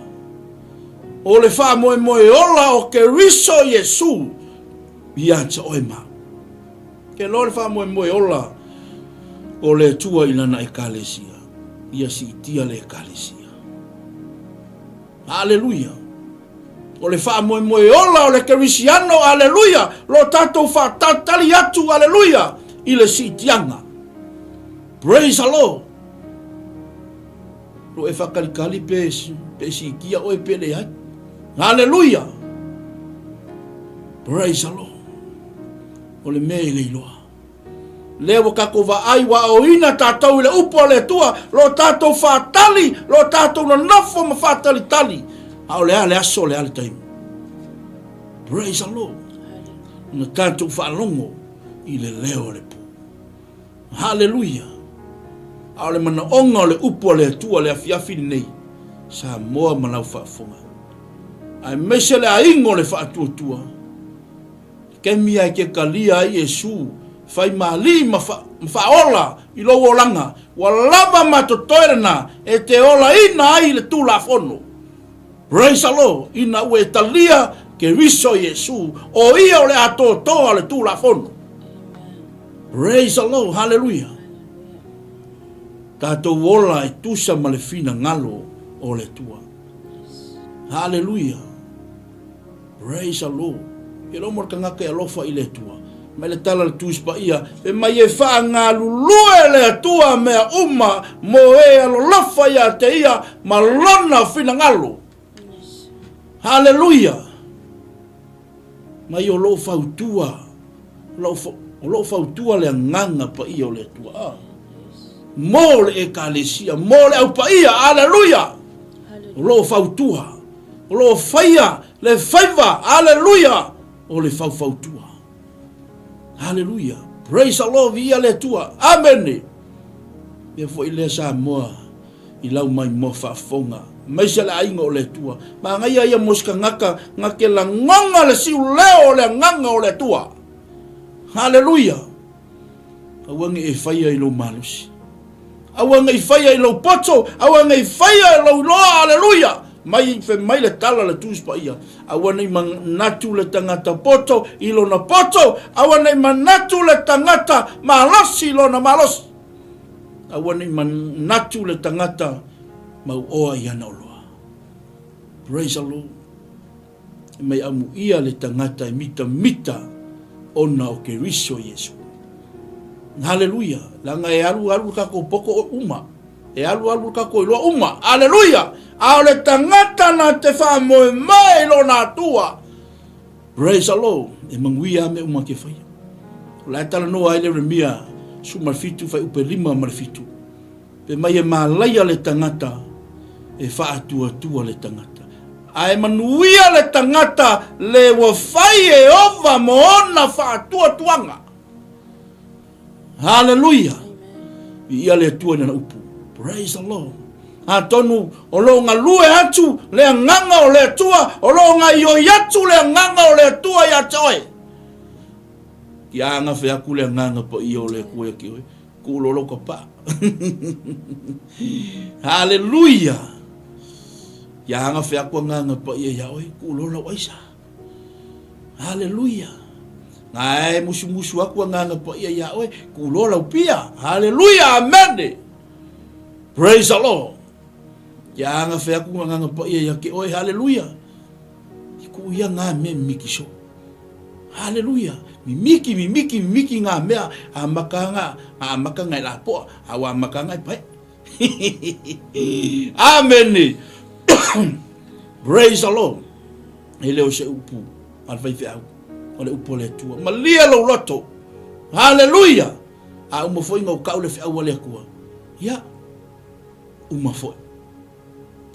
O le faamoemoe ola o Keriso Iesu ia te oe ma. Ke loa le faamoemoe ola o le Atua i lana ekalesia, ia siitia le ekalesia. Aleluia! O le faamoemoe ola o le Kerisiano, aleluia, lo tatou faatalitali atu, aleluia, i le siitiaga. Praise the Lord! Lo e faakalikali pe, pe siitia oe pe leai. Aleluia! Praise the Lord! O le mea e le iloa. Lea ua tatou vaai ua aoina tatou i le upu a le Atua, lo tatou faatali, lo tatou nonofo ma faatalitali. A o le a le aso, o le a le taimi. Praise the Lord. Na tatou faalogo i le leo o le pū. Hallelujah. A o le manaoga o le upu a le Atua le afiafi lenei, Samoa ma lau faafofoga. Aemaise le aiga o le faatuatua. Kemi a e ke kalia ai Iesu, fai malii ma, fa, ma faaola i lou olaga, ua lava ma totoe lena e te olaina ai le Tulafono. Praise the Lord, ina ua e talia Keriso Iesu, o ia o le atoatoa o le Tulafono. Praise the Lord, hallelujah. Tatou ola e tusa ma le finagalo o le Atua. Hallelujah. Praise the Lord. Ke lo mo le tagata e alofa i le Atua. Mai le tala le Tusi Paia, fai mai e faagalulue le Atua mea uma mo e alolofa ia te ia ma lona finagalo. Haleluia! Mai o lou fautua, o lou fautua le agaga paia o le Atua. Ah. Mo le ekalesia, mo le au paia, aleluia! O lou fautua. O lo o faia le faiva, aleluia, o le faufautua. Aleluia. Praise the Lord, viia le Atua. Amene. Ia foi lea Samoa i lau maimoa faafofoga. Aemaise le aiga o le Atua. Manaia ia mo se tagata na te lagona le siuleo o le agaga o le Atua. Haleluia. Aua ne i e faia i lou malosi. Aua ne i faia i lou poto, aua ne i faia i lou iloa, aleluia! Mai, fai mai le tala a le Tusi Paia, aua ne i manatu le tagata poto i lona poto, aua ne i manatu le tagata malosi i lona malosi, aua ne i manatu le tagata mauoa i ana oloa. Praise the Lord. E mai amuia le tagata e mitamita ona o Keriso Iesu. Haleluia! Leaga e alu alu le tatou poto uma. E alu alu le tatou iloa uma. Haleluia! A o le tagata na te faamoemoe i lona Atua. Praise the Lord. E manuia a mea uma ke whaia. O la e talanoa ai le Remia 17 fuaiupe 57. Pe mai e malaia le tagata, e faatuatua le tagata. A e manuia le tagata le ua fai e ova mo ona faatuatuaga. Haleluia! Viia le Atua i lana upu. Praise the Lord. Atonu o lo o galue atu le agaga o le Atua, o lo o gaioi atu le agaga o le Atua ia te oe. Ia agafe aku le agaga paia o le Atua ia te oe. Kuu loa lou kapaa. Haleluia! Ia agafe aku agaga paia ia oe, kuu loa lau aisa. Haleluia! Ngae musumusu aku agaga paia ia oe, kuu loa lau pia. Haleluia! Amene! Praise the Lord! Ia agafe aku agaga paia ia ke oe, haleluia! I kuu ia ngā me miki so. Haleluia! Mimiki, mimiki, mimiki ngā mea a makanga, a makanga e lapoa, a wa makanga e pai. Amene! Praise the Lord! E le o se upu a le faifeau, o le upu a le Atua. Malie lou loto! Haleluia! A uma foi nga o kau le feau a le Atua. Ia, uma foi.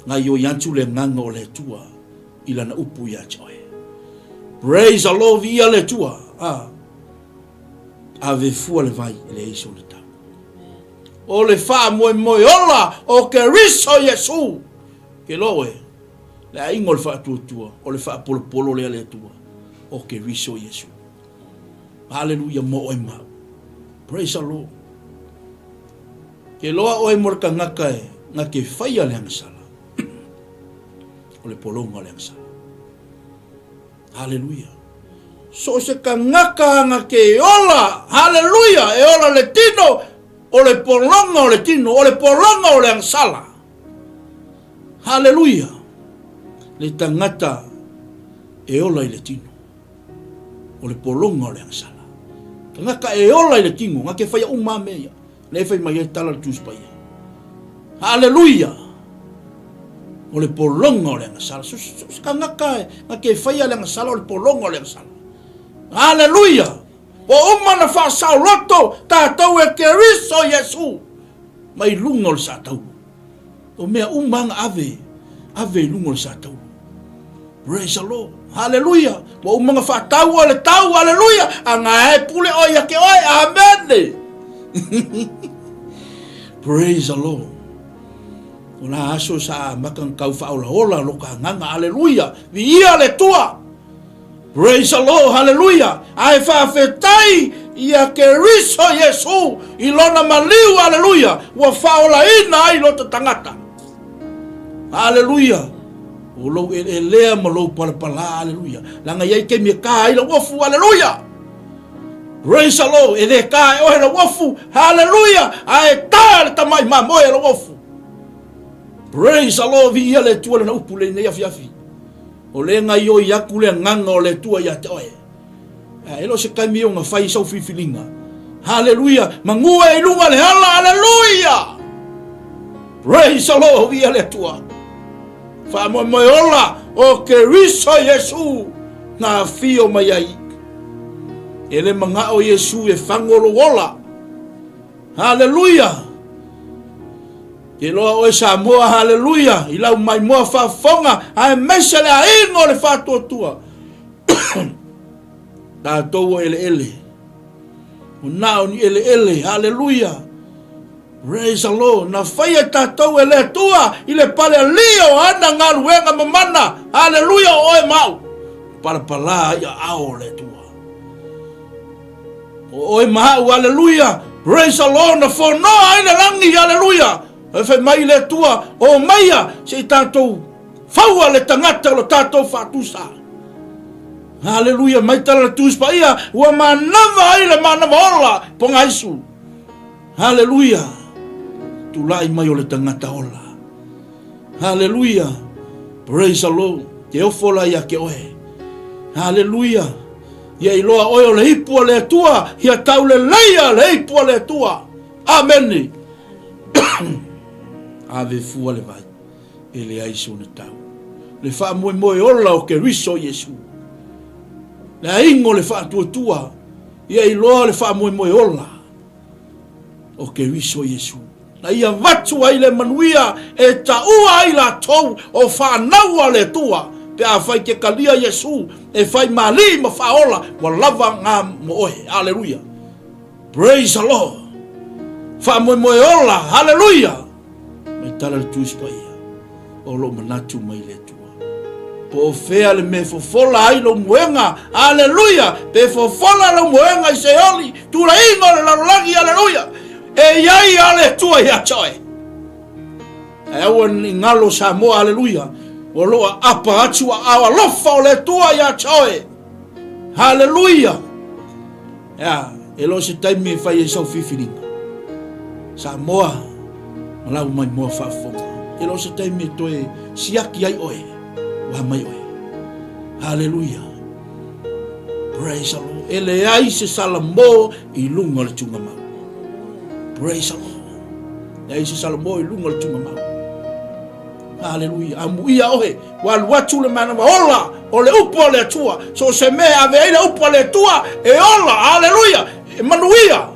Gaioi atu le agaga o le Atua i lana upu ia te oe. Praise the Lord, viia le Atua. Ah. Ave fua le vai e leai sona tau. O le faamoemoe ola o Keriso Iesu. Ke loa oe, le aiga o le faatuatua, o le faapolopolo lea le Atua o Keriso Iesu. Haleluia mo oe ma au. Praise the Lord. Ke loa oe mo le tagata e na ke faia le agasala. O le pologa o le agasala. Haleluia. So o se tagata anga ke ola, haleluia, e ola le tino, o le pologa o le tino, o le pologa o le agasala. Haleluia. Le tagata e ola i le tino. O le pologa o le agasala. Tagata e ola i le tino, nga ke whaia uma mea ia. Lea e fai mai ai tala le Tusi Paia. Haleluia! O le pologa o le agasala. So, so, so tagata e, nga ke whaia le agasala o le pologa o le agasala. Haleluia! Ua uma na faasaoloto tatou e Keriso Iesu mai luga o le sataulu. O mea uma anga ave, ave i luga o le sataulu. Praise the Lord. Hallelujah. Ua uma na faatau o le tau. Hallelujah. A ngā e pule oi a ke oe. Amen. Praise the Lord. O la aso sa maka kau whaolaola lo ka nganga. Hallelujah. Viia le tua. Praise the Lord, hallelujah. Ae faafetai ia Keriso Iesu i lona maliu, hallelujah, ua faaolaina ai lota tagata. Hallelujah. O lou eleelea ma lou palapala, hallelujah. Leaga i ai taimi e ka ai lau ofu, hallelujah. Praise the Lord, e le ka e oe lau ofu, hallelujah. Ae ta le tamai mamoe lau ofu. Praise the Lord, viia le Atua lana upu lenei afiafi. O le gaioi aku le agaga o le Atua ia te oe. A e le o se taimi o na fai sau filifiliga. Haleluia! Manu e i luga le ala, haleluia! Praise the Lord, viia le Atua. Faamoemoe ola o Keriso Iesu na afio mai ai. E le manao Iesu e fago lou ola. Haleluia! Ke loa oe Samoa, haleluia, i lau maimoa faafofoga, aemaise le aiga o le faatuatua. Tatou o eleele. O na o ni eleele, haleluia. Praise the Lord. Na faia tatou e le Atua i le pale alii o ana galuega mamana. Haleluia o oe ma au. Palapala i aao o le Atua. O oe ma au, aleluia, praise the Lord, na fonoa ai le lagi, aleluia. E fai mai le Atua, o maia, se i tatou faua le tagata o lo tatou faatusa. Aleluia, mai tala le Tusi Paia, ua manava ai le manava ola, pogaisu. Aleluia, tulai mai o le tagata ola. Haleluia! Praise the Lord! Ke ofo la ia ke oe. Haleluia! Ia iloa oe o le ipu a le Atua, ia tauleleia le ipu a le Atua. Amene! Ave fua le vai, e leai sona tau. Le faamoemoe ola o Keriso Iesu. Le aiga o le faatuatua, ia iloa le faamoemoe ola o Keriso Iesu. Na ia avatu ai le manuia e taua ai latou o fanau a le Atua, pe afai ke talia Iesu e fai ma Alii ma Faaola, ua lava nga mo oe. Aleluia. Praise the Lord. Faamoemoe ola. Haleluia. Mai tala le Tusi Paia o lou manatu mai le Atua. Po o fea le mea e fofola ai lou moega. Aleluia. Pe fofola lou moega i Seoli, tulaiga o le lalolagi. Aleluia. E i ai a le Atua ia te oe. Ae aua ne i galo Samoa. Aleluia. O lo o aapa atu aao alofa o le Atua ia te oe. Haleluia. Ea, e le o se taimi e fai ai sau filifiliga. Samoa, ma lau maimoa faafofoga. E le o se taimi e toe siaki ai oe, ua mai oe. Haleluia. Praise the Lord. E leai se salamo i luga o le tugamau. Praise the Lord. Leai se salamo i luga o le tugamau. Aleluia. Amuia oe, ua alu atu le manawa ola o le upu a le Atua. So o se mea e ave ai le upu a le Atua, e ola. Aleluia. E manuia.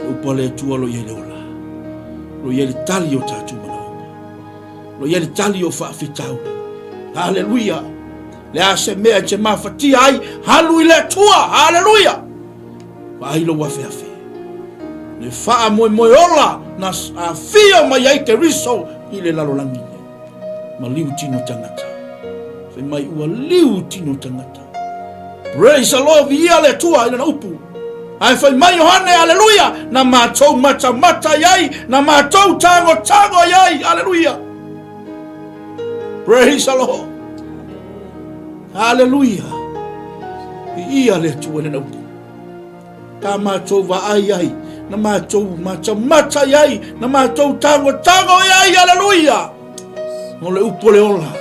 Le upu a le Atua lo i ai le ola. Lo i ai le tali o tatou manaoga. Lo i ai le tali o faafitauli. Aleluia. Le a se mea e te mafatia ai, alu i le Atua. Aleluia. Vaai lou afeafe. Le faamoemoe ola na afio mai ai Keriso i le lalolagi nei. Ma liu tino tagata. Fai mai ua liu tino tagata. Praise the Lord, viia le Atua i lana upu. Ae fai mai Ioane, aleluia, na matou matamata i ai, na matou tagotago i ai, aleluia. Praise the Lord. Aleluia. Viia le Atua i lana upu. Tā mātou vaai ai, na mātou matamata i ai, na mātou tagotago i ai, aleluia! Mo le upu o le ola,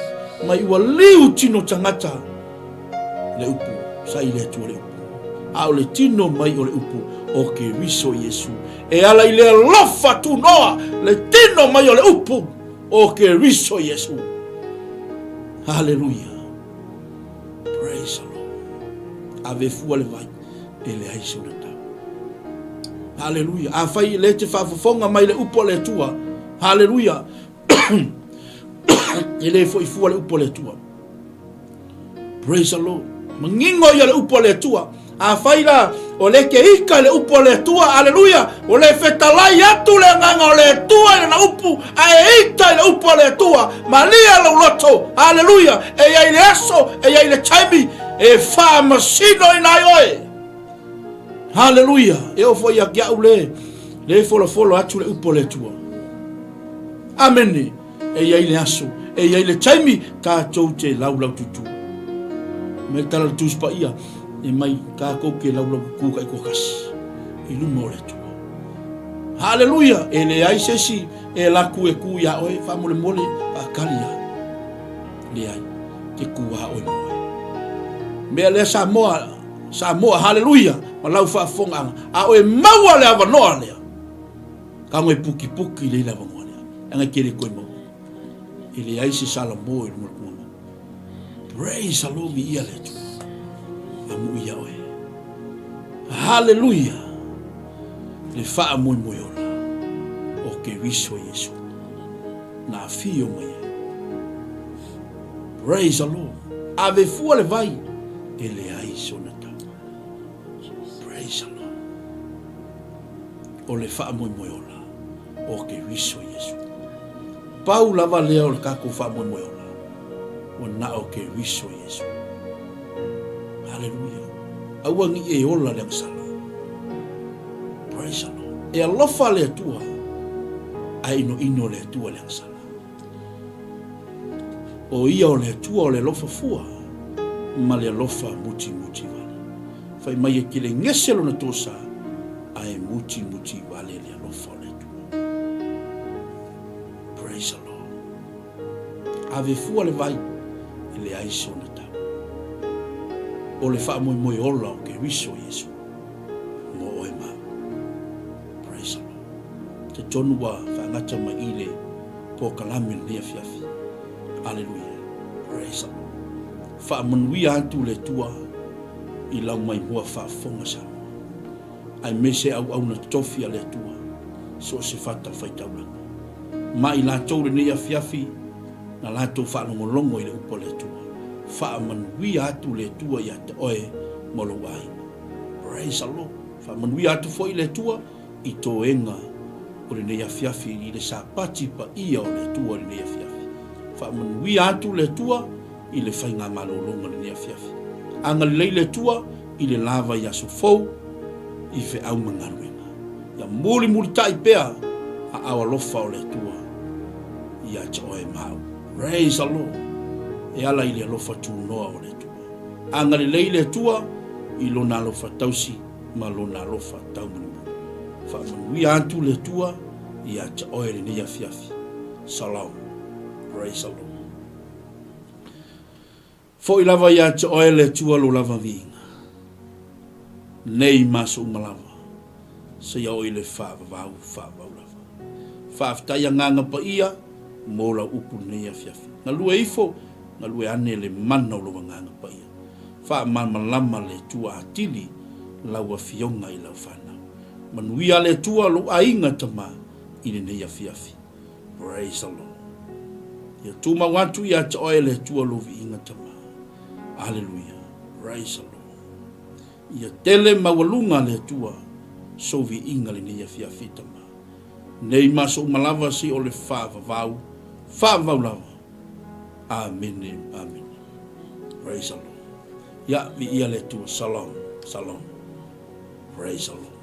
mai ua liu tino tagata le upu, sa i le Atua le upu. A o le tino mai o le upu o Keriso Iesu. E ala i le alofa tunoa le tino mai o le upu o Keriso Iesu. Haleluia. Praise the Lord. Ave fua le vai e leai se ona tau. Haleluia. Afai le te faafofoga mai le upu a le Atua. Haleluia. E le foi fua le upu a le Atua. Praise the Lord. Manino ia le upu a le Atua. Afai la, o le ke ika i le upu a le Atua, aleluia, o le fetalai atu le agaga o le Atua i lana upu, a e ita i le upu a le Atua, malie lou loto, aleluia, e i ai le aso, e i ai le taimi, e faamasinoina ai oe. Haleluia! E oo foi ia te au le, le folafolo atu le upu a le Atua. Amene! E i ai le aso, e i ai le taimi tatou te laulaututu. Mai le tala le Tusi Paia, e mai tatou ke laulaututu taitoatasi i luma o le Atua. Haleluia! E leai se isi e alu atu e tu iā oe, faamolemole, faatali au. Leai, te tu lava oe ma oe. Mea lea Samoa, Samoa, haleluia, ma lau faafofogaaga, a oe maua le avanoa lea, Tago e pukipuki lei le avanoa lea, leaga e tele koe maua. E leai se salamo i luga o le tulaga. Praise the Lord, viia le Atua. Amuia oe. Hallelujah. Le faamoemoe ola o Keriso Iesu. Na afio mai ai. Praise the Lord. Ave fua le vai, e leai sona tau. Praise the Lord. O le faamoemoe ola o Keriso Iesu. Pau lava lea o le tatou faamoemoe ola, ua na o Keriso Iesu. Haleluia. Aua ne i e ola le agasala. Praise the Lord. E alofa le Atua, ae inoino le Atua le agasala. O ia o le Atua o le alofa fua ma le alofa mutimuti vale. Fai mai e kelegese lona tosa, ae mutimuti vale le alofa o le Atua. Praise the Lord. Ave fua le vai, e leai sona tau. O le faamoemoe ola o Keriso Iesu mo oe ma au. Praise the Lord. Talitonu ua faagata mai i le polokalame lenei afiafi. Aleluia. Praise the Lord. Faamanuia atu le Atua. i lau maimoa faafofoga Samoa, aemaise auauna tofi a le Atua so o se fatafaitaulaga. Ma i latou lenei afiafi na latou faalogologo i le upu a le Atua, faamanuia atu le Atua ia te oe ma lou aiga. Praise the Lord. Faamanuia atu foi le Atua i toega o lenei afiafi i le Sapati paia o le Atua i lenei afiafi. Faamanuia atu le Atua i le faigamalologa i lenei afiafi. Agalelei le Atua i le la vaiaso fou i feau ma galuega. Ia mulimulitai pea aao alofa o le Atua ia te oe ma au. Praise the Lord. E ala i le alofa tunoa o le Atua. Agalelei le Atua i Lona alofa tausi ma Lona alofa taumolimoli. Faamanuia atu le Atua ia te oe lenei afiafi. Shalom. Praise the Lord. Foi lava ia te oe le Atua lo lava viiga. Nei ma aso uma lava, seia oo i le faavavau faavavau lava. Faafetai agaga paia mo lau upu lenei afiafi. Galue ifo, galue ane le mana o lou agaga paia. Faamalamalama le Atua atili lau afioga i lau fanau. Manuia le Atua lou aiga tama i lenei afiafi. Praise the Lord. Ia tumau atu ia te oe le Atua lou viiga tama. Aleluia. Praise the Lord. Ia tele maualuga le Atua sou viiga lenei afiafi tama. Nei ma aso uma lava sei o le faavavau, faavavau lava. Amene, amene. Praise the Lord. Ia, viia le Atua. Shalom, shalom. Praise the Lord.